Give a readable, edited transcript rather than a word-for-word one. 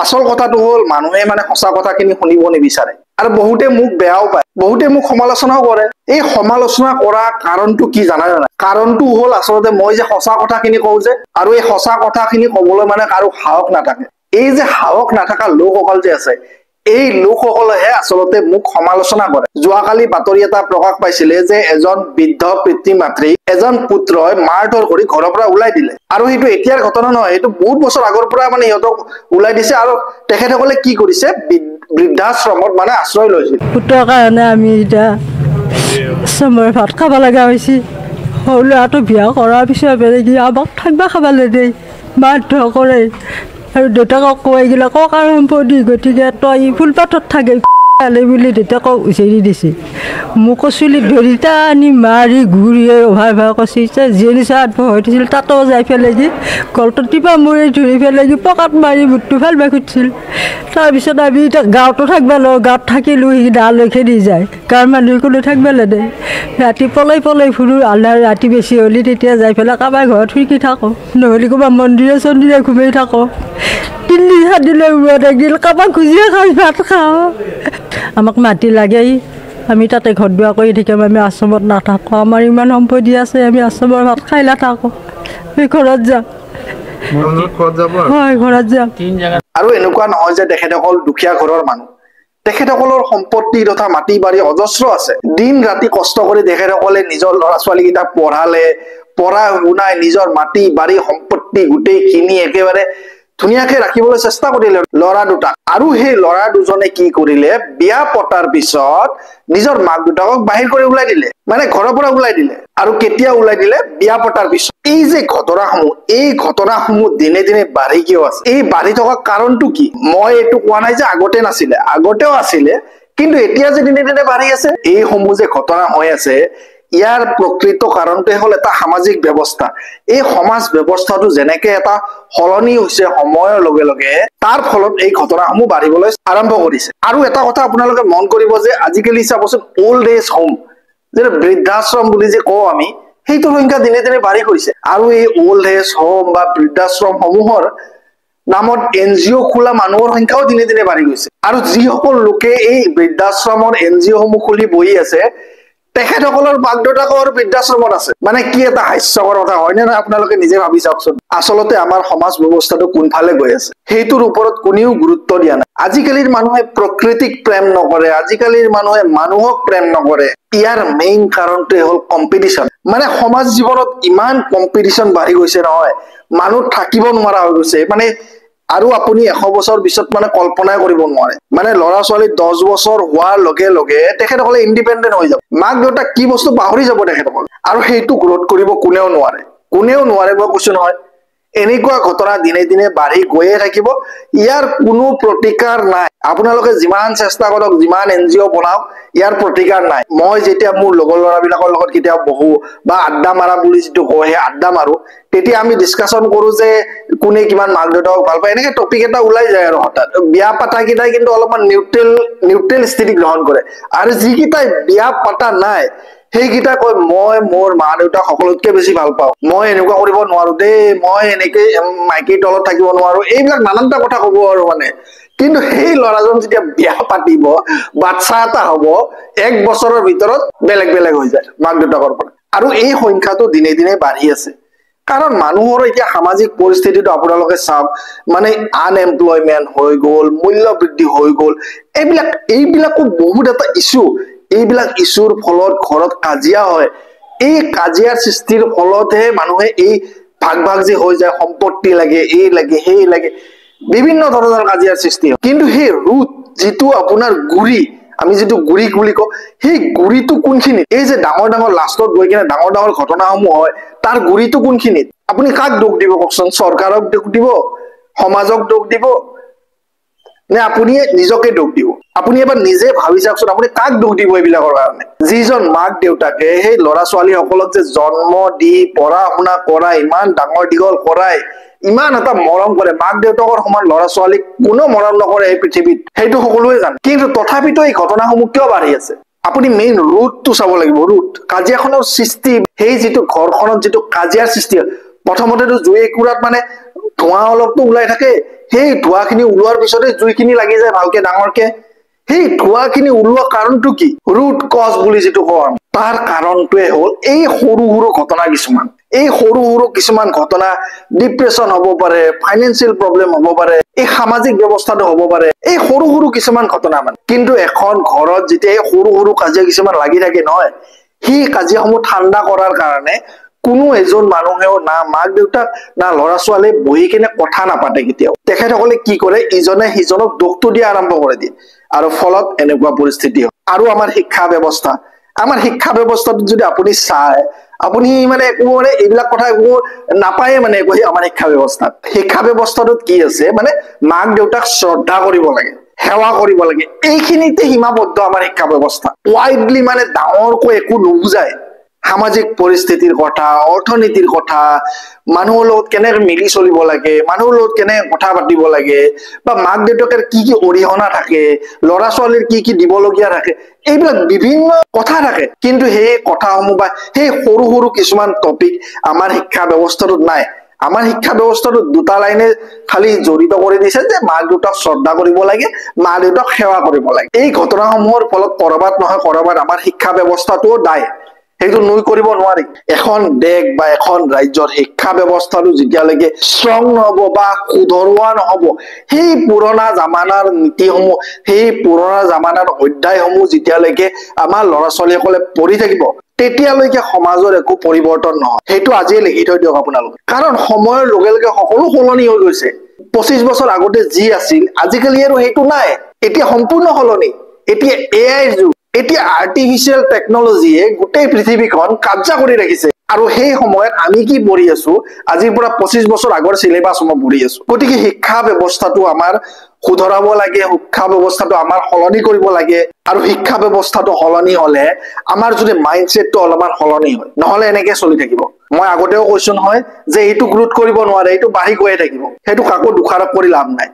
আচল কথাটো হ'ল মানুহে মানে সঁচা কথাখিনি শুনিব নিবিচাৰে, আৰু বহুতে মোক বেয়াও পায়, বহুতে মোক সমালোচনাও কৰে। এই সমালোচনা কৰা কাৰণটো কি জানা জানা? কাৰণটো হ'ল আচলতে মই যে সঁচা কথাখিনি কওঁ যে, আৰু এই সঁচা কথাখিনি কবলৈ মানে কাৰো সাহস নাথাকে। এই যে সাহস নাথাকা লোকসকল যে আছে, এই লোকসকলেহে আচলতে মোক সমালোচনা কৰে। যোৱাকালি বাতৰি এটা প্ৰকাশ পাইছিলে যে এজন বৃদ্ধ পিতৃ মাতৃ এজন পুত্ৰই মাৰধৰ কৰি ঘৰৰ পৰা ওলাই দিলে। আৰু সেইটো এতিয়াৰ ঘটনা নহয়, সেইটো বহুত বছৰ আগৰ পৰা মানে সিহঁতক ওলাই দিছে। আৰু তেখেতসকলে কি কৰিছে, বৃদ্ধাশ্ৰমত মানে আশ্ৰয় লৈছিল। পুত্ৰৰ কাৰণে আমি এতিয়া চমৰে ভাত খাব লগা হৈছে। সৰু ল'ৰাটো বিয়া কৰাৰ পিছত বেলেগ আমাক থাকিব খাবলৈ দিয়ে, মাৰধৰ কৰে। আৰু দেউতাকক কয় এইগিলা ককাৰ সম্পত্তি, গতিকে তই ফুলপাতত থাকে বুলি দেউতাকক উচেৰি দিছে। মোকো চুলিত ধৰি টানি মাৰি ঘূৰিয়াই অভাৰ ভাৰ কৰিছে। জীয়নী চাত হৈ থৈছিল, তাতো যাই পেলাই কি গলটোত টিপা মৰি ধৰি পেলাই কি পকাত মাৰি মুঠটো ফালবা খুজিছিল। তাৰপিছত আমি এতিয়া গাঁৱতো থাকিব লওঁ, গাঁৱত থাকিলোঁ সি দা লৈ খেদি যায়, গাঁৱৰ মানুহ কোনো থাকিব নেদে। ৰাতি পলাই পলাই ফুৰোঁ, আন্ধাৰ ৰাতি বেছি হ'লে তেতিয়া যাই পেলাই কাৰোবাৰ ঘৰত শুই থাকোঁ, নহ'লে ক'ৰবাত মন্দিৰে চন্দিৰে ঘুমাই থাকোঁ। তিনিদিন সাতদিনৰ মূৰত একদিন কাৰোবাক খুজিয়ে খাই ভাত খাওঁ। আমাক মাটি লাগেই, আমি তাতে ঘৰ দুৱাৰ কৰি থাকিম, আমি আশ্ৰমত নাথাকোঁ। আমাৰ ইমান সম্পত্তি আছে, আমি আশ্ৰমৰ ভাত খাই নাথাকোঁ, আমি ঘৰত যাম। হয়, ঘৰত যাম। আৰু এনেকুৱা নহয় যে তেখেতসকল দুখীয়া ঘৰৰ মানুহ, তেখেতসকলৰ সম্পত্তি তথা মাটি বাৰী অজস্ৰ আছে। দিন ৰাতি কষ্ট কৰি তেখেতসকলে নিজৰ ল'ৰা ছোৱালীকেইটাক পঢ়ালে, পঢ়া শুনাই নিজৰ মাটি বাৰী সম্পত্তি গোটেই কিনি একেবাৰে ধুনীয়াকে ৰাখিবলৈ চেষ্টা কৰিলে ল'ৰা দুটাক। আৰু সেই ল'ৰা দুজনে কি কৰিলে, বিয়া পতাৰ পিছত নিজৰ মাক দেউতাকক বাহিৰ কৰি ওলাই দিলে, মানে ঘৰৰ পৰা ওলাই দিলে। আৰু কেতিয়া ওলাই দিলে? বিয়া পতাৰ পিছত। এই যে ঘটনাসমূহ, এই ঘটনাসমূহ দিনে দিনে বাঢ়ি কিয় আছে? এই বাঢ়ি থকা কাৰণটো কি? মই এইটো কোৱা নাই যে আগতে নাছিলে, আগতেও আছিলে, কিন্তু এতিয়া যে দিনে দিনে বাঢ়ি আছে, এইসমূহ যে ঘটনা হৈ আছে, ইয়াৰ প্ৰকৃত কাৰণটোৱে হ'ল এটা সামাজিক ব্যৱস্থা। এই সমাজ ব্যৱস্থাটো যেনেকে এটা সলনি হৈছে সময়ৰ লগে লগে, তাৰ ফলত এই ঘটনাসমূহ বাঢ়িবলৈ আৰম্ভ কৰিছে। আৰু এটা কথা আপোনালোকে মন কৰিব যে আজিকালি চাবচোন, অল্ড এজ হোম, যিটো বৃদ্ধাশ্ৰম বুলি যে কওঁ আমি, সেইটোৰ সংখ্যা দিনে দিনে বাঢ়ি গৈছে। আৰু এই অল্ড এজ হোম বা বৃদ্ধাশ্ৰম সমূহৰ নামত এন জি অ' খোলা মানুহৰ সংখ্যাও দিনে দিনে বাঢ়ি গৈছে। আৰু যিসকল লোকে এই বৃদ্ধাশ্ৰমৰ এন জি অ' সমূহ খুলি বহি আছে, তেখেতসকলৰ মাক দেউতাকৰ বৃদ্ধাশ্ৰমত আছে। মানে কি এটা হাস্যকৰ কথা হয় নে নহয়, আপোনালোকে নিজে ভাবি চাওকচোন। আচলতে আমাৰ সমাজ ব্যৱস্থাটো কোনফালে গৈ আছে সেইটোৰ ওপৰত কোনেও গুৰুত্ব দিয়া নাই। আজিকালিৰ মানুহে প্ৰকৃতিক প্ৰেম নকৰে, আজিকালিৰ মানুহে মানুহক প্ৰেম নকৰে। ইয়াৰ মেইন কাৰণটোৱে হ'ল কম্পিটিশ্যন। মানে সমাজ জীৱনত ইমান কম্পিটিশ্যন বাঢ়ি গৈছে নহয়, মানুহ থাকিব নোৱাৰা হৈ গৈছে। মানে আৰু আপুনি 100 বছৰ পিছত মানে কল্পনাই কৰিব নোৱাৰে। মানে ল'ৰা ছোৱালী 10 বছৰ হোৱাৰ লগে লগে তেখেতসকলে ইণ্ডিপেণ্ডেণ্ট হৈ যাব, মাক দেউতাক কি বস্তু পাহৰি যাব তেখেতসকল। আৰু সেইটো গ্ৰোথ কৰিব কোনেও নোৱাৰে, কোনেও নোৱাৰে। মই কৈছো নহয়, এনেকুৱা ঘটনা দিনে দিনে বাঢ়ি গৈয়ে থাকিব, ইয়াৰ কোনো প্ৰতিকাৰ নাই। আপোনালোকে যিমান চেষ্টা কৰক, যিমান এন জি অ' বনাওক, ইয়াৰ প্ৰতিকাৰ নাই। মই যেতিয়া মোৰ লগৰ ল'ৰাবিলাকৰ লগত কেতিয়াবা বহো বা আড্ডা মাৰা বুলি যিটো কওঁ, সেই আড্ডা মাৰো, তেতিয়া আমি ডিছকাশ্যন কৰো যে কোনে কিমান মাক দেউতাকক ভাল পায়, এনেকে টপিক এটা ওলাই যায়। আৰু হঠাৎ বিয়া পাতা কেইটাই কিন্তু অলপমান নিউট্ৰেল স্থিতি গ্ৰহণ কৰে, আৰু যিকেইটাই বিয়া পাতা নাই সেইকেইটা কয় মই মোৰ মা দেউতাক সকলোতকে বেছি ভাল পাওঁ, মই এনেকুৱা কৰিব নোৱাৰো দেই, মই এনেকে মাইকীৰ তলত থাকিব নোৱাৰো, এইবিলাক নানানটা কথা কব আৰু মানে। কিন্তু সেই ল'ৰাজন যেতিয়া বিয়া পাতিব, বাচ্ছা এটা হ'ব, 1 বছৰৰ ভিতৰত বেলেগ বেলেগ হৈ যায় মাক দেউতাকৰ পৰা। আৰু এই সংখ্যাটো দিনে দিনে বাঢ়ি আছে। কাৰণ মানুহৰ এতিয়া সামাজিক পৰিস্থিতিটো আপোনালোকে চাওক, মানে আনএমপ্লয়মেণ্ট হৈ গ'ল, মূল্য বৃদ্ধি হৈ গ'ল, এইবিলাকো বহুত এটা ইছ্যু। এইবিলাক ইছ্যুৰ ফলত ঘৰত কাজিয়া হয়। এই কাজিয়াৰ সৃষ্টিৰ ফলতহে মানুহে এই ভাগ ভাগ যে হৈ যায়, সম্পত্তি লাগে, এই লাগে, সেই লাগে, বিভিন্ন ধৰণৰ কাজিয়াৰ সৃষ্টি হয়। কিন্তু সেই ৰুট যিটো আপোনাৰ গুৰি, আমি যিটো গুৰি বুলি কওঁ, সেই গুৰিটো কোনখিনিত? এই যে ডাঙৰ ডাঙৰ লাষ্টত গৈ কিনে ডাঙৰ ডাঙৰ ঘটনাসমূহ হয়, তাৰ গুৰিটো কোনখিনিত? আপুনি কাক দোষ দিব কওকচোন? চৰকাৰক দোষ দিব, সমাজক দোষ দিব, নে আপুনি নিজকে দোষ দিব? আপুনি এবাৰ নিজে ভাবি চাওকচোন, আপুনি কাক দোষ দিব এইবিলাকৰ কাৰণে? যিজন মাক দেউতাকে সেই ল'ৰা ছোৱালীসকলক যে জন্ম দি পঢ়া শুনা কৰাই, ইমান ডাঙৰ দীঘল কৰাই, ইমান এটা মৰম কৰে, মাক দেউতাকৰ সমান ল'ৰা ছোৱালীক কোনো মৰম নকৰে এই পৃথিৱীত, সেইটো সকলোৱে জানে। কিন্তু তথাপিতো এই ঘটনাসমূহ কিয় বাঢ়ি আছে? আপুনি মেইন ৰুটটো চাব লাগিব। ৰুট কাজিয়াখনৰ সৃষ্টি, সেই যিটো ঘৰখনত যিটো কাজিয়াৰ সৃষ্টি হয়, প্ৰথমতেতো জুই একুৰাত মানে ধোঁৱা অলপতো ওলাই থাকে, সেই ধোঁৱাখিনি ওলোৱাৰ পিছতে জুইখিনি লাগি যায় ভালকে ডাঙৰকে। সেই ধোঁৱাখিনি ওলোৱা কাৰণটো কি? ৰুট কজ বুলি যিটো কওঁ আমি, তাৰ কাৰণটোৱে হ'ল এই সৰু সৰু ঘটনা কিছুমান। এই সৰু সৰু কিছুমান ঘটনা ডিপ্ৰেছন হ'ব পাৰে, ফাইনেন্সিয়েল প্ৰব্লেম হ'ব পাৰে, এই সামাজিক ব্যৱস্থাটো হ'ব পাৰে, এই সৰু সৰু কিছুমান ঘটনা মানে। কিন্তু এখন ঘৰত যেতিয়া এই সৰু সৰু কাজিয়া কিছুমান লাগি থাকে নহয়, সেই কাজিয়াসমূহ ঠাণ্ডা কৰাৰ কাৰণে কোনো এজন মানুহেও না মাক দেউতাক না ল'ৰা ছোৱালীয়ে বহি কিনে কথা নাপাতে কেতিয়াও। তেখেতসকলে কি কৰে, ইজনে সিজনক দোষটো দিয়া আৰম্ভ কৰি দিয়ে আৰু ফলত এনেকুৱা পৰিস্থিতি হয়। আৰু আমাৰ শিক্ষা ব্যৱস্থা, আমাৰ শিক্ষা ব্যৱস্থাটোত যদি আপুনি চায়, আপুনি মানে একো মানে এইবিলাক কথা একো নাপায়ে মানে একো। আমাৰ শিক্ষা ব্যৱস্থাত, শিক্ষা ব্যৱস্থাটোত কি আছে মানে মাক দেউতাক শ্ৰদ্ধা কৰিব লাগে, সেৱা কৰিব লাগে, এইখিনিতে সীমাবদ্ধ আমাৰ শিক্ষা ব্যৱস্থা। ৱাইডলি মানে ডাঙৰকৈ একো নুবুজায়। সামাজিক পৰিস্থিতিৰ কথা, অৰ্থনীতিৰ কথা, মানুহৰ লগত কেনেকে মিলি চলিব লাগে, মানুহৰ লগত কেনেকে কথা পাতিব লাগে, বা মাক দেউতাকৰ কি কি অৰিহণা থাকে, ল'ৰা ছোৱালীৰ কি কি দিবলগীয়া থাকে, এইবিলাক বিভিন্ন কথা থাকে। কিন্তু সেই কথাসমূহ বা সেই সৰু সৰু কিছুমান টপিক আমাৰ শিক্ষা ব্যৱস্থাটোত নাই। আমাৰ শিক্ষা ব্যৱস্থাটোত দুটা লাইনে খালি জড়িত কৰি দিছে যে মাক দেউতাক শ্ৰদ্ধা কৰিব লাগে, মা দেউতাক সেৱা কৰিব লাগে। এই ঘটনাসমূহৰ ফলত কৰবাত নহয় কৰবাত আমাৰ শিক্ষা ব্যৱস্থাটোও দায়, সেইটো নুই কৰিব নোৱাৰি। এখন দেশ বা এখন ৰাজ্যৰ শিক্ষা ব্যৱস্থাটো যেতিয়ালৈকে ষ্ট্ৰং নহব বা শুধৰোৱা নহব, সেই পুৰণা জামানাৰ নীতিসমূহ, সেই পুৰণা জামানাৰ অধ্যায়সমূহ যেতিয়ালৈকে আমাৰ ল'ৰা ছোৱালীসকলে পঢ়ি থাকিব, তেতিয়ালৈকে সমাজৰ একো পৰিৱৰ্তন নহয়। সেইটো আজিয়ে লিখি থৈ দিয়ক আপোনালোকে, কাৰণ সময়ৰ লগে লগে সকলো সলনি হৈ গৈছে। 25 বছৰ আগতে যি আছিল আজিকালি আৰু সেইটো নাই, এতিয়া সম্পূৰ্ণ সলনি। এতিয়া এ আইৰ যুগ, এতিয়া আৰ্টিফিচিয়েল টেকনলজিয়ে গোটেই পৃথিৱীখন কাবজা কৰি ৰাখিছে। আৰু সেই সময়ত আমি কি পঢ়ি আছো, আজিৰ পৰা 25 বছৰ আগৰ চিলেবাছ মই পঢ়ি আছো। গতিকে শিক্ষা ব্যৱস্থাটো আমাৰ শুধৰাব লাগে, শিক্ষা ব্যৱস্থাটো আমাৰ সলনি কৰিব লাগে। আৰু শিক্ষা ব্যৱস্থাটো সলনি হলে আমাৰ যদি মাইণ্ডছেটটো অলপমান সলনি হয়, নহলে এনেকে চলি থাকিব। মই আগতেও কৈছো নহয় যে এইটো গ্ৰোথ কৰিব নোৱাৰে, এইটো বাঢ়ি গৈয়ে থাকিব, সেইটো কাকো দোষাৰোপ কৰি লাভ নাই।